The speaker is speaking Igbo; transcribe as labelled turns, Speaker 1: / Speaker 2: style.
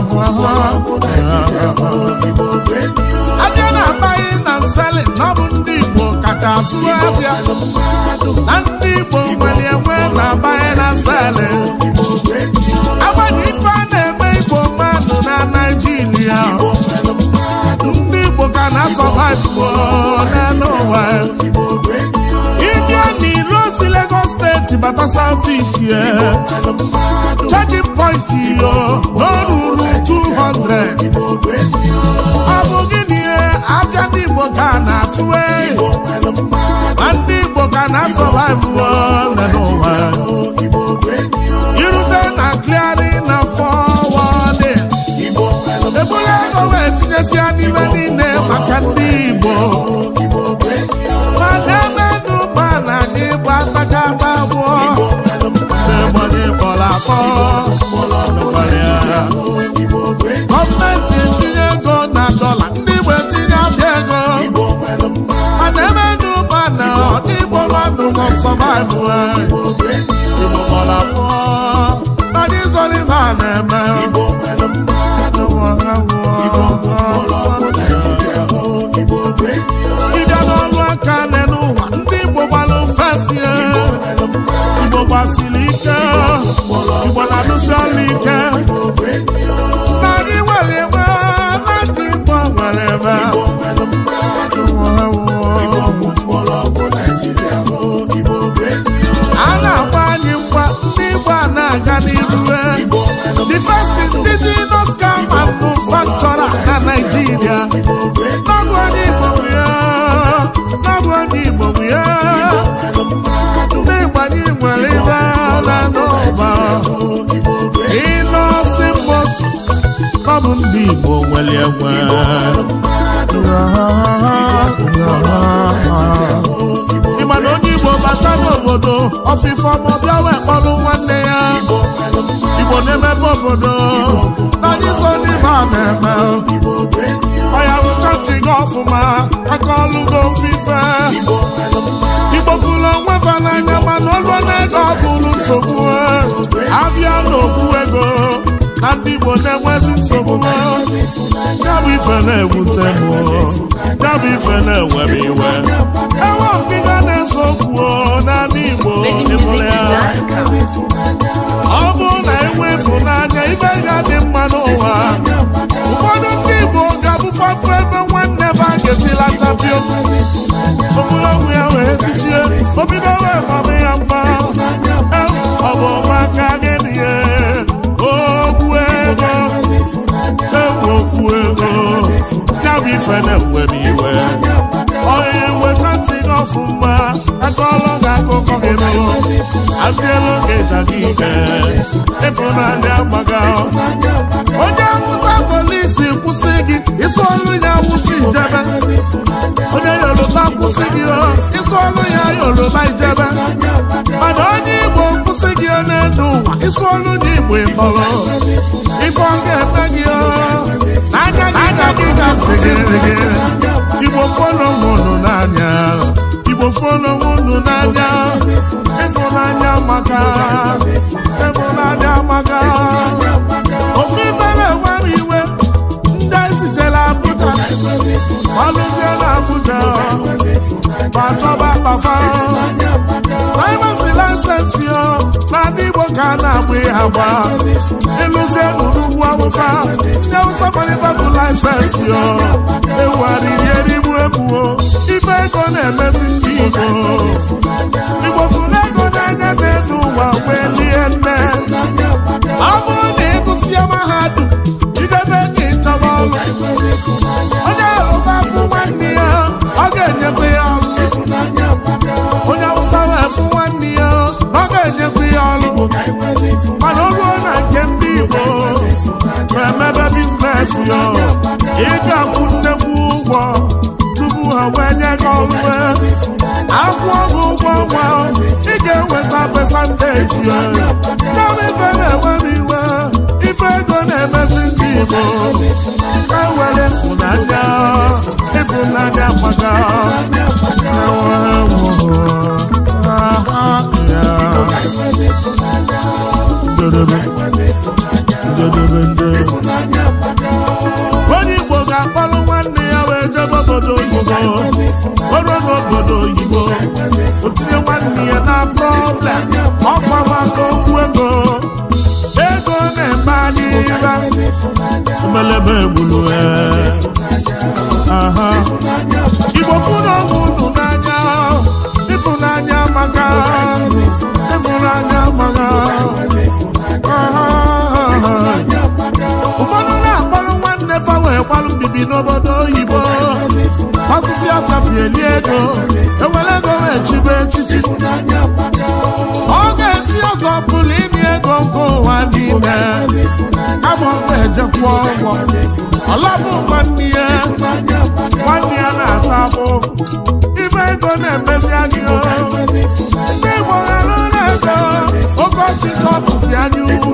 Speaker 1: Mgbọrọgwụ Naijiria, Igbo bụ enyi.
Speaker 2: Abịa na buying na selling, na ọ bụ ndị Igbo kacha azụ abịa, na ndị Igbo nwere enwe na buying na selling.
Speaker 1: Igbo bụ enyi.
Speaker 2: Agbanyeghị ife a na-eme Igbo mmadụ na Naijiria,
Speaker 1: Igbo nwere mmadụ.
Speaker 2: ndị Igbo ka na survive n'elu ụwa.
Speaker 1: Igbo bụ enyi.
Speaker 2: Ịbịa n'ilo si Lagos Steeti bata South East ye,
Speaker 1: Nwere mmadụ.
Speaker 2: charging point yo n'oruru 200.
Speaker 1: Igbo bụ enyi.
Speaker 2: Ọ bụ gịnị? Afịa ndị Igbo ka a na-achụ e.
Speaker 1: Igbo nwere mmadụ.
Speaker 2: Na ndị Igbo ka na survive n'ụwa.
Speaker 1: Igbo bụ enyi.
Speaker 2: Irute na clearing na forwarding,
Speaker 1: Igbo nwere
Speaker 2: eburu ego wee tinyesia n'ime niile maka ndị Igbo.
Speaker 1: Igbo bụ enyi.
Speaker 2: Mana emenụ ma na anyị bụ atakata abụọ.
Speaker 1: Igbo nwere mmadụ.
Speaker 2: Ebonyi kpọrọ akpọ.
Speaker 1: Mgbọrọgwụ Naijiria, Igbo bụ enyi.
Speaker 2: Gọọmenti etinye ego na dọla, ndị Igbo etinye abịa ego.
Speaker 1: Igbo nwere mmadụ.
Speaker 2: Mana emenụ ma na ndị Igbo mmadụ nọ survive.
Speaker 1: Igbo bụ enyi.
Speaker 2: Igbo kpọrọ akpọ. Anyị zọrọ ibe a na-eme.
Speaker 1: Igbo nwere mmadụ. Igbo bụ mgbọrọgwụ Naijiria, Igbo bụ enyi.
Speaker 2: Ịbịa n'ọrụ aka n'elu ụwa, ndị Igbo gbalụ first ye.
Speaker 1: Igbo nwere mmadụ.
Speaker 2: Igbo gbasiri ike, Igbo na-alụsi ọrụ ike.
Speaker 1: Igbo bụ enyi.
Speaker 2: Na anyị nwere ebe, na ndị Igbo nwere ebe.
Speaker 1: Igbo nwere mmadụ. Igbo bụ mgbọrọgwụ Naijiria, Igbo bụ enyi.
Speaker 2: A na-agba anyị mgba, ndị Igbo a na-aga n'iru.
Speaker 1: Igbo nwere
Speaker 2: The first indigenous car manufacturer na Nigeria,
Speaker 1: Igbo bụ enyi.
Speaker 2: n'ọbụ onye Igbo nwe ya, n'ọbụ onye Igbo nwe ya.
Speaker 1: Igbo nwere mmadụ.
Speaker 2: Ndị Igbo, anyị nwere ibe na n'ụba.
Speaker 1: Igbo bụ enyi.
Speaker 2: Innoson Motors, ọ bụ ndị Igbo nwere enwe.
Speaker 1: Mmadụ.
Speaker 2: Ịma na onye Igbo bata n'obodo ọfịfọ ma ọ bịa wee kpọrọ nwanne ya.
Speaker 1: Igbo nwere mmadụ.
Speaker 2: Igbo na-emepe obodo, na anyị so n'ibe a na-eme.
Speaker 1: Igbo bụ enyi.
Speaker 2: Ọya, rụcha ntị gị ọfụma, aka ọlụ gị ofufe.
Speaker 1: Igbo nwere mmadụ.
Speaker 2: Igbo fụrụ onwe fa n'anya, mana ọlụ n'ego ọ bụrụ nsogbu. Abịa n'okwu ego, na ndị Igbo na-enwezi nsogbu. Ya bụ ife na-ewute m, ya bụ ife na-ewe m iwe. Enwe ọkịga na-ese okwu n'ala Igbo, ịbụrụ ya. Ọ bụrụ na enwe ịfụnanya, ibe ga-adị mma n'ụwa. Ụfọdụ ndị Igbo ga-abụfafu ebe nwanne ebe a ga-esi lachapio okpuru onwe ya wee tichie obido wee mama ya mma. Ọ bụ maka gịnị? Okwu ego, ewu, okwu ego, ya bụ ife na-ewe m iwe. Onye weta ntị gị ọfụma, akọọlụ gị akụkọ gị nụrụ atielu gị ịja gị ike. Ịfụnanya gbaga. Onye Awụsa, polisi kwụsị gị, ịsụ ọlụ ya Awụsa ijebe. Onye Yoruba kwụsị gị, ịsụ ọlụ ya Yoruba ijebe. Mana onye Igbo kwụsị gị n'elu ụwa, ịsụ ọlụ ya Igbo, ịtọrọ ife ọ ga-eme gị n'anya gị ga-afụ ntị gị. Igbo, fọlọ unu n'anya. Igbo, fọlọ unu n'anya. Ịfụnanya maka ịfụnanya maka ofu ife na-enwe m iwe, ndị ezichela Abuja, ọlụzie na Abuja ma chọba akpafa drivers license yo. N'ala Igbo ka a na-agba ihe agba. Ịlụzie n'ugwu Awụsa, ndị Awụsa gbara bụ license yo. Ewugharịrị erigbu egbuo. Ife ego na-emezi ndị Igbo. Igbo fụrụ ego n'anya n'elu ụwa wee lie nne. Ọ bụrụ na ịgụsịa mahadum, idebe gị chọba ọrụ. Onye Yoruba fụ nwanne ya, ọ ga-enyekwa ya ọrụ. Onye Awụsa wee fụ nwanne ya, ọ ga-enyekwa ya ọrụ. Mana o ruo na nke ndị Igbo emebe business ya, ị ga-akwụ nnekwu ụgwọ tupu ha wee nye gị ọrụ. Akwụọ gị ụgwọ ọnwa, ị ga-eweta percentage ya. Ya bụ ife na-enwe m iwe. Ife ego na-emezi ndị Igbo. Ka were ịfụnanya, ịfụnanya maka Ndedebe, ndedebe, nde. Emelebe egbulu. Aha. Igbo, fụrụ onwe unu n'anya. Ịfụnanya maka ịfụnanya maka. Aha. Ụfọdụ na-agbalụ nwanne fa wee gbalụ mbibi n'obodo oyibo. Osisi afafi eli ego, ewere ego wee chibe echichi. Ọ ga-echi ọzọ pụrụ imi ego nke ụwa niile, kama ọ ga-ejekwa ọgwọ ọlabụ nwanne ya. Nwanne ya na-ata abụ ibe ego na-emezi anyị o. Ndị Igbo ghara ego, oke ọchịchọ bụzi anyị ukwu.